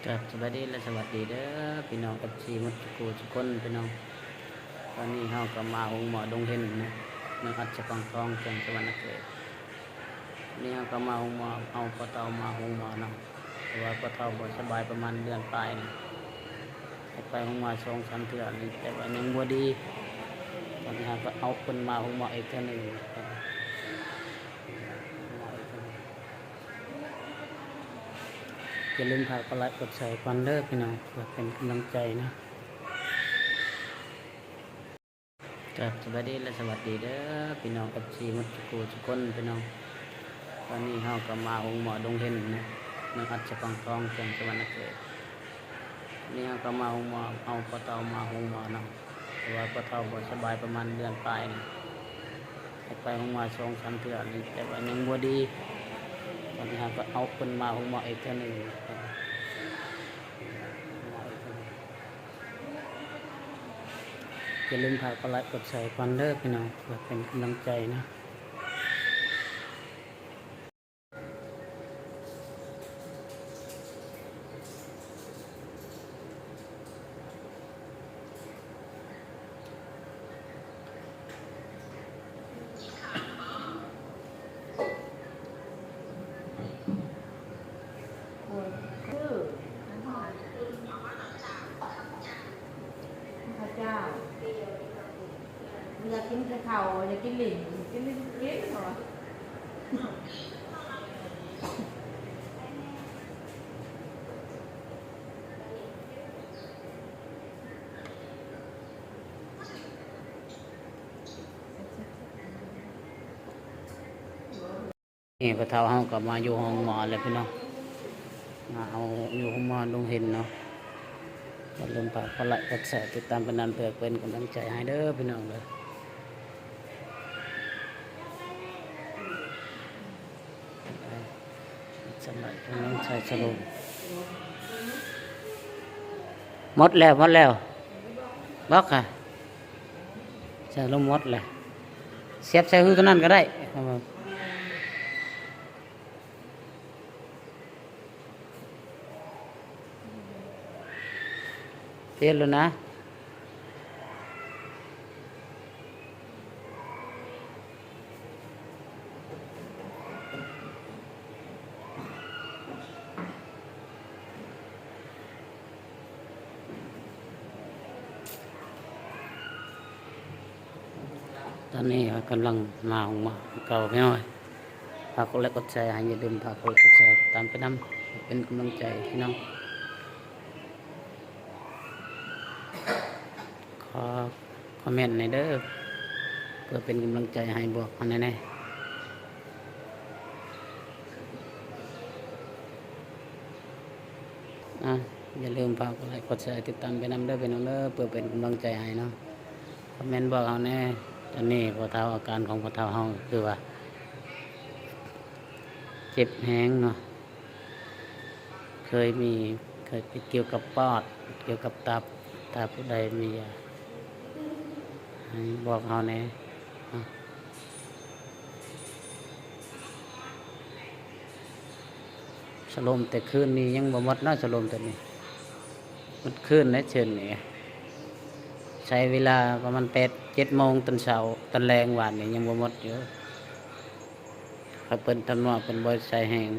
ກາບສະບາຍດີ ແລະ ສະຫວັດດີເດີ ພີ່ນ້ອງ ເອັຟຊີ ໝົດທຸກຜູ້ທຸກຄົນ ພີ່ນ້ອງ. ຕອນນີ້ເຮົາກໍມາໂຮງໝໍດົງເຫັນນະ ເມືອງອັດສະພັງທອງ ແຂວງສະຫວັນນະເຂດ. ນີ້ເຮົາກໍມາໂຮງໝໍ ເອົາພໍ່ເຖົ້າມາໂຮງໝໍເນາະ ເພາະວ່າພໍ່ເຖົ້າບໍ່ສະບາຍປະມານເດືອນປາຍນະ ໄປໂຮງໝໍສອງສາມເທື່ອນີ້ ແຕ່ວ່າຍັງບໍ່ດີ. ຕອນນີ້ເຮົາກໍເອົາເພິ່ນມາໂຮງໝໍອີກເທື່ອໜຶ່ງ. ຢ່າລືມຝາກກົດໄລກົດແຊກ່ອນເດີພີ່ນ້ອງ ເພື່ອເປັນກຳລັງໃຈນະ. ກາບສະບາຍດີ ແລະ ສະຫວັດດີເດີ ພີ່ນ້ອງ ເອັຟຊີ ໝົດທຸກຜູ້ທຸກຄົນ ພີ່ນ້ອງ. ຕອນນີ້ເຮົາກໍມາໂຮງໝໍດົງເຫັນນະ ເມືອງອັດສະພັງທອງ ແຂວງສະຫວັນນະເຂດ. ນີ້ເຮົາກໍມາໂຮງໝໍ ເອົາພໍ່ເຖົ້າມາໂຮງໝໍເນາະ ເພາະວ່າພໍ່ເຖົ້າບໍ່ສະບາຍປະມານເດືອນປາຍນະ ໄປໂຮງໝໍສອງສາມເທື່ອນີ້ ແຕ່ວ່າຍັງບໍ່ດີ. ຕອນນີ້ເຮົາກໍເອົາເພິ່ນມາໂຮງໝໍອີກເທື່ອໜຶ່ງ. ຢ່າລືມຝາກກົດໄລກົດແຊກ່ອນເດີພີ່ນ້ອງ ເພື່ອເປັນກຳລັງໃຈນະ. ເຂົາເຈົ້າ ຢາກກິນແຕ່ເຂົ້າ ຢາກກິນຫຼິ້ນ ກິນຫຼິ້ນກິນເນາະ. ນີ້ພໍ່ເຖົ້າເຮົາກໍມາຢູ່ໂຮງໝໍແລ້ວພີ່ນ້ອງ ມາເອົາຢູ່ໂຮງໝໍດົງເຫັນເນາະ. ຢ່າລືມຝາກກົດໄລກົດແຊຕິດຕາມໄປນຳ ເພື່ອເປັນກຳລັງໃຈໃຫ້ເດີພີ່ນ້ອງເດີ. ສຳລັບກຳລັງໃຈສະໂລມ ໝົດແລ້ວ ໝົດແລ້ວ ບອກຄ່ະ. ໃສ່ລົມໝົດແລ້ວ ສຽບໃສ່ຮູຕົວນັ້ນກໍໄດ້. ປ່ຽນແລ້ວນະ. ຕອນນີ້ກຳລັງມາໂຮງໝໍຄືເກົ່າພີ່ນ້ອງ. ຝາກກົດໄລກົດແຊໃຫ້ ຢ່າລືມຝາກກົດໄລກົດແຊຕາມໄປນຳ ເປັນກຳລັງໃຈພີ່ນ້ອງ. ຂໍຄອມເມັນແດ່ເດີ ເພື່ອເປັນກຳລັງໃຈໃຫ້ ບອກເຮົາແດ່. ອ່າ ຢ່າລືມຝາກກົດໄລກົດແຊຕິດຕາມໄປນຳເດີພີ່ນ້ອງເດີ ເພື່ອເປັນກຳລັງໃຈໃຫ້ເນາະ. ຄອມເມັນບອກເຮົາແດ່. ຕອນນີ້ພໍ່ເຖົ້າ ອາການຂອງພໍ່ເຖົ້າເຮົາຄືວ່າເຈັບແຮງເນາະ ເຄີຍມີ ເຄີຍເປັນກ່ຽວກັບປອດ ກ່ຽວກັບຕັບ. ຖ້າຜູ້ໃດມີຢາໃຫ້ບອກເຮົາແດ່. ສະໂລມແຕ່ຄືນນີ້ຍັງບໍ່ໝົດເນາະ ສະໂລມໂຕນີ້ ໝົດຄືນແລ້ວ ເຊີນນີ້ ໃຊ້ເວລາປະມານແປດ ເຈັດໂມງຕອນເຊົ້າ ຕອນແລງວານນີ້ຍັງບໍ່ໝົດຢູ່. ເພິ່ນທຳນວາເພິ່ນບໍ່ໃຊ້ແຮງ